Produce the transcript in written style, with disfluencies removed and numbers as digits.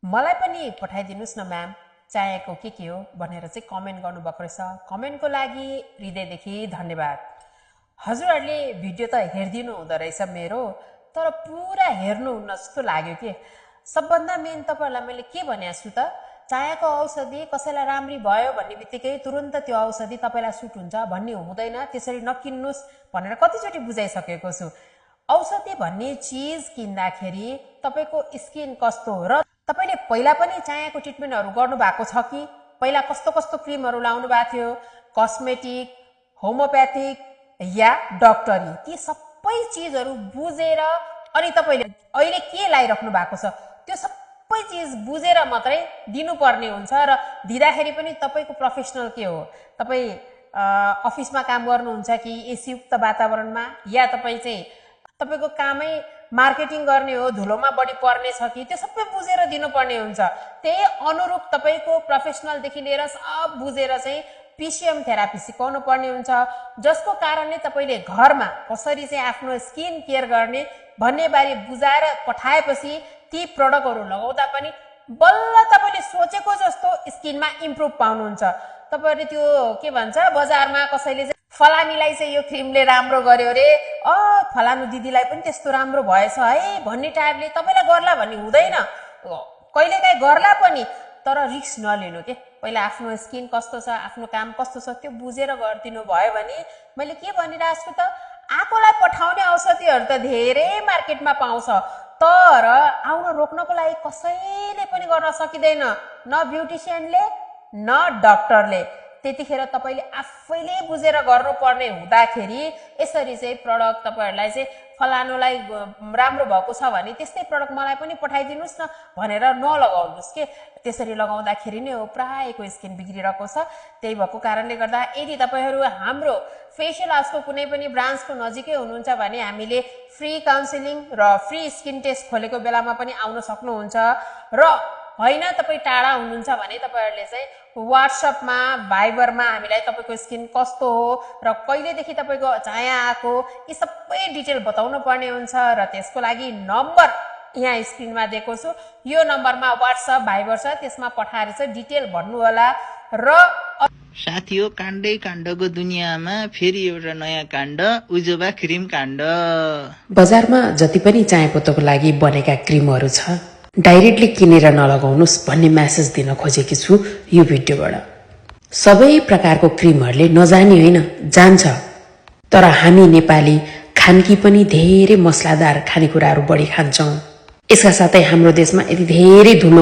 मलाई पनि पठाइदिनुस् न म्याम, चाहिएको के हो भनेर चाहिँ कमेन्ट गर्नुभएको रहेछ। कमेन्टको लागि हृदयदेखि धन्यवाद। हजुरहरूले भिडियो त हेरिदिनु हुँदो रहेछ मेरो, तर पुरा हेर्नुहुन्न जस्तो लाग्यो कि। सबभन्दा मेन तपाईँहरूलाई मैले के भनेको छु त, चायाको औषधि कसैलाई राम्री भयो भन्ने बित्तिकै तुरन्त त्यो औषधि तपाईँलाई सुट हुन्छ भन्ने हुँदैन, त्यसरी नकिन्नुहोस् भनेर कतिचोटि बुझाइसकेको छु। औषधि भन्ने चिज किन्दाखेरि तपाईँको स्किन कस्तो हो र तपाईँले पहिला पनि चायाको ट्रिटमेन्टहरू गर्नुभएको छ कि, पहिला कस्तो कस्तो क्रिमहरू लाउनु भएको थियो, कस्मेटिक, होमियोप्याथिक या डक्टरी, ती सबै चिजहरू बुझेर अनि तपाईँले अहिले के लाइराख्नु भएको छ त्यो सबै चिज बुझेर मात्रै दिनुपर्ने हुन्छ। र दिँदाखेरि पनि तपाईँको प्रोफेसनल के हो, तपाईँ अफिसमा काम गर्नुहुन्छ कि एसीयुक्त वातावरणमा, या तपाईँ चाहिँ तपाईँको कामै मार्केटिङ गर्ने हो, धुलोमा बढी पर्ने छ कि, त्यो सबै बुझेर दिनुपर्ने हुन्छ। त्यही अनुरूप तपाईँको प्रोफेसनलदेखि लिएर सब बुझेर चाहिँ पिसिएम थेरापी सिकाउनु पर्ने हुन्छ, जसको कारणले तपाईँले घरमा कसरी चाहिँ आफ्नो स्किन केयर गर्ने भन्ने बारे बुझाएर पठाएपछि ती प्रडक्टहरू लगाउँदा पनि बल्ल तपाईँले सोचेको जस्तो स्किनमा इम्प्रुभ पाउनुहुन्छ। तपाईँहरूले त्यो के भन्छ बजारमा कसैले चाहिँ फलामीलाई चाहिँ यो क्रिमले राम्रो गर्यो रे, फलानु दिदीलाई पनि त्यस्तो राम्रो भएछ है भन्ने टाइपले तपाईँलाई गर्ला भन्ने हुँदैन। कहिलेकाहीँ गर्ला पनि, तर रिस्क नलिनु के। पहिला आफ्नो स्किन कस्तो छ, आफ्नो काम कस्तो छ त्यो बुझेर गरिदिनु भयो भने, मैले के भनिरहेको छु त, आँकोलाई पठाउने औषधिहरू त धेरै मार्केटमा पाउँछ, तर आउन रोक्नको लागि कसैले पनि गर्न सकिँदैन, न ब्युटिसियनले न डक्टरले। त्यतिखेर तपाईँले आफैले बुझेर गर्नुपर्ने हुँदाखेरि यसरी चाहिँ प्रडक्ट तपाईँहरूलाई चाहिँ फलानुलाई राम्रो भएको छ भने त्यस्तै प्रडक्ट मलाई पनि पठाइदिनुहोस् न भनेर नलगाउनुहोस् के। त्यसरी लगाउँदाखेरि नै हो प्रायको स्किन बिग्रिरहेको छ। त्यही भएको कारणले गर्दा यदि तपाईँहरू हाम्रो फेसियल हाउसको कुनै पनि ब्रान्चको नजिकै हुनुहुन्छ भने हामीले फ्री काउन्सिलिङ र फ्री स्किन टेस्ट खोलेको बेलामा पनि आउन सक्नुहुन्छ। र होइन तपाईँ टाढा हुनुहुन्छ भने तपाईँहरूले चाहिँ वाट्सएपमा, भाइबरमा हामीलाई तपाईँको स्किन कस्तो हो र कहिलेदेखि तपाईँको चाया आएको यी सबै डिटेल बताउनु पर्ने हुन्छ। र त्यसको लागि नम्बर यहाँ स्क्रिनमा दिएको छु, यो नम्बरमा वाट्सएप भाइबर छ, त्यसमा पठाएर चाहिँ डिटेल भन्नु होला। र साथीहो, काण्डै काण्डको दुनियाँमा फेरि एउटा नयाँ काण्ड, उजोबा क्रिम काण्ड। बजारमा जति पनि चायापोतोको लागि बनेका क्रिमहरू छ, डाइरेक्टली किनेर नलगाउनुस् भन्ने मेसेज दिन खोजेकी छु यो भिडियोबाट। सबै प्रकारको क्रिमहरूले नजाने होइन, जान्छ, तर हामी नेपाली खानकी पनि धेरै मसलादार खानेकुराहरू बढी खान्छौँ। यसका साथै हाम्रो देशमा यति धेरै धुलो